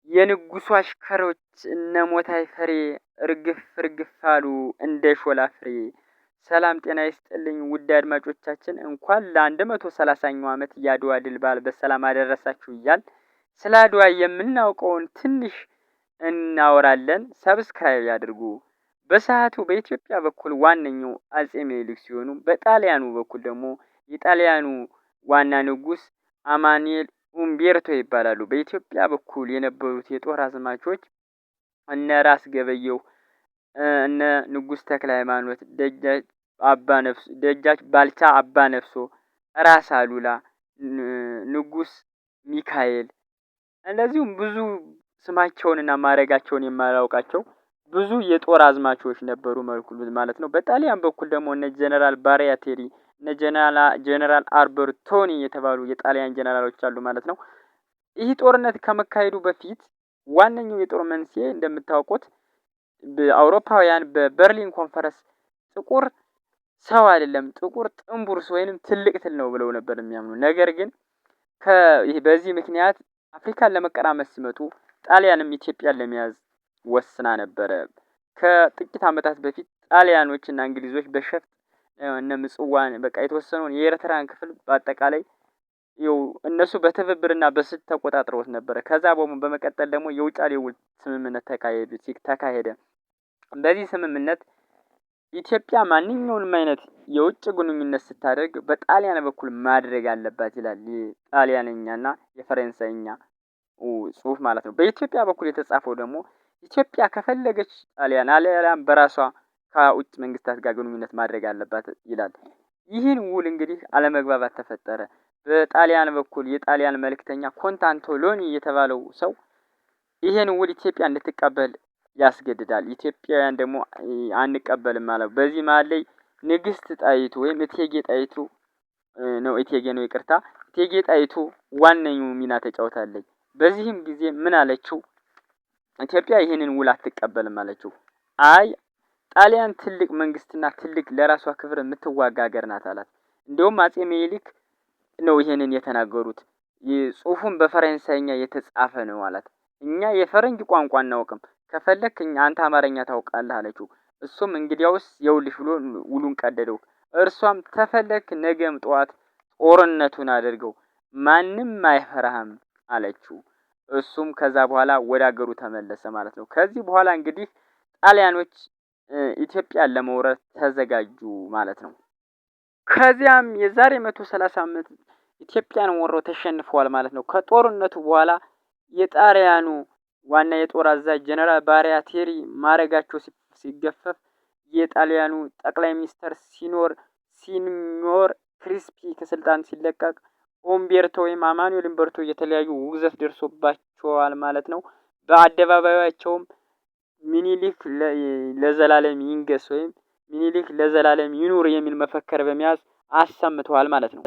የንጉሱ አሽከሮች እነ ሞታይ ፈሬ እርግፍ እርግፍ አሉ እንደ ሾላ ፍሬ። ሰላም ጤና ይስጥልኝ ውድ አድማጮቻችን፣ እንኳን ለ130ኛው ዓመት የአድዋ ድል በዓል በሰላም አደረሳችሁ እያልን ስለ አድዋ የምናውቀውን ትንሽ እናወራለን። Subscribe ያድርጉ። በሰዓቱ በኢትዮጵያ በኩል ዋነኛው አጼ ምኒልክ ሲሆኑ በጣሊያኑ በኩል ደግሞ የጣሊያኑ ዋና ንጉስ አማኑኤል ኡምቤርቶ ይባላሉ። በኢትዮጵያ በኩል የነበሩት የጦር አዝማቾች እነ ራስ ገበየሁ፣ እነ ንጉስ ተክለ ሃይማኖት፣ ደጃች አባ ነፍሶ፣ ደጃች ባልቻ አባ ነፍሶ፣ ራስ አሉላ፣ ንጉስ ሚካኤል እንደዚሁም ብዙ ስማቸውንና ማዕረጋቸውን የማላውቃቸው ብዙ የጦር አዝማቾች ነበሩ ማለት ነው። በጣሊያን በኩል ደግሞ እነ ጀነራል ባሪያቴሪ፣ እነ ጀነራል አርበርቶኒ የተባሉ የጣሊያን ጀነራሎች አሉ ማለት ነው። ይህ ጦርነት ከመካሄዱ በፊት ዋነኛው የጦር መንስኤ እንደምታውቁት በአውሮፓውያን በበርሊን ኮንፈረንስ ጥቁር ሰው አይደለም፣ ጥቁር ጥንቡርስ ወይንም ትልቅ ትል ነው ብለው ነበር የሚያምኑ። ነገር ግን በዚህ ምክንያት አፍሪካን ለመቀራመት ሲመጡ ጣሊያንም ኢትዮጵያን ለመያዝ ወስና ነበረ። ከጥቂት ዓመታት በፊት ጣሊያኖች እና እንግሊዞች በሸፍጥ እነ ምጽዋን በቃ የተወሰነውን የኤርትራን ክፍል በአጠቃላይ ይኸው እነሱ በትብብርና በስልት ተቆጣጥረውት ነበረ። ከዛ በመቀጠል ደግሞ የውጫሌ ውል ስምምነት ተካሄደ። በዚህ ስምምነት ኢትዮጵያ ማንኛውንም አይነት የውጭ ግንኙነት ስታደርግ በጣሊያን በኩል ማድረግ አለባት ይላል የጣሊያንኛና የፈረንሳይኛ ጽሁፍ ማለት ነው። በኢትዮጵያ በኩል የተጻፈው ደግሞ ኢትዮጵያ ከፈለገች ጣሊያን አሊያም በራሷ ከውጭ መንግስታት ጋር ግንኙነት ማድረግ አለባት ይላል። ይህን ውል እንግዲህ አለመግባባት ተፈጠረ። በጣሊያን በኩል የጣሊያን መልእክተኛ ኮንት አንቶሎኒ የተባለው ሰው ይህን ውል ኢትዮጵያ እንድትቀበል ያስገድዳል። ኢትዮጵያውያን ደግሞ አንቀበልም ማለት። በዚህ መሀል ላይ ንግስት ጣይቱ ወይም እቴጌ ጣይቱ ነው፣ እቴጌ ነው ይቅርታ፣ እቴጌ ጣይቱ ዋነኛው ሚና ተጫውታለች። በዚህም ጊዜ ምን አለችው? ኢትዮጵያ ይህንን ውል አትቀበልም አለችው። አይ፣ ጣሊያን ትልቅ መንግስትና ትልቅ ለራሷ ክብር የምትዋጋ ሀገር ናት አላት። እንደውም አጼ ምኒልክ ነው ይሄንን የተናገሩት። ጽሁፉን በፈረንሳይኛ የተጻፈ ነው አላት። እኛ የፈረንጅ ቋንቋ አናውቅም፣ ከፈለክ እኛ አንተ አማርኛ ታውቃለህ አለችው። እሱም እንግዲያውስ የውልሽ ብሎ ውሉን ቀደደው። እርሷም ተፈለክ ነገም ጠዋት ጦርነቱን አድርገው፣ ማንም አይፈራህም አለችው። እሱም ከዛ በኋላ ወደ አገሩ ተመለሰ ማለት ነው። ከዚህ በኋላ እንግዲህ ጣሊያኖች ኢትዮጵያን ለመውረር ተዘጋጁ ማለት ነው። ከዚያም የዛሬ 130 ዓመት ኢትዮጵያን ወረው ተሸንፈዋል ማለት ነው። ከጦርነቱ በኋላ የጣሊያኑ ዋና የጦር አዛዥ ጀነራል ባሪያቴሪ ማዕረጋቸው ሲገፈፍ የጣሊያኑ ጠቅላይ ሚኒስተር ሲኒዮር ክሪስፒ ከስልጣን ሲለቀቅ ኦምቤርቶ ወይም አማኑኤል ኡምቤርቶ የተለያዩ ውግዘት ደርሶባቸዋል ማለት ነው። በአደባባያቸውም ሚኒሊክ ለዘላለም ይንገስ ወይም ሚኒሊክ ለዘላለም ይኑር የሚል መፈክር በመያዝ አሰምተዋል ማለት ነው።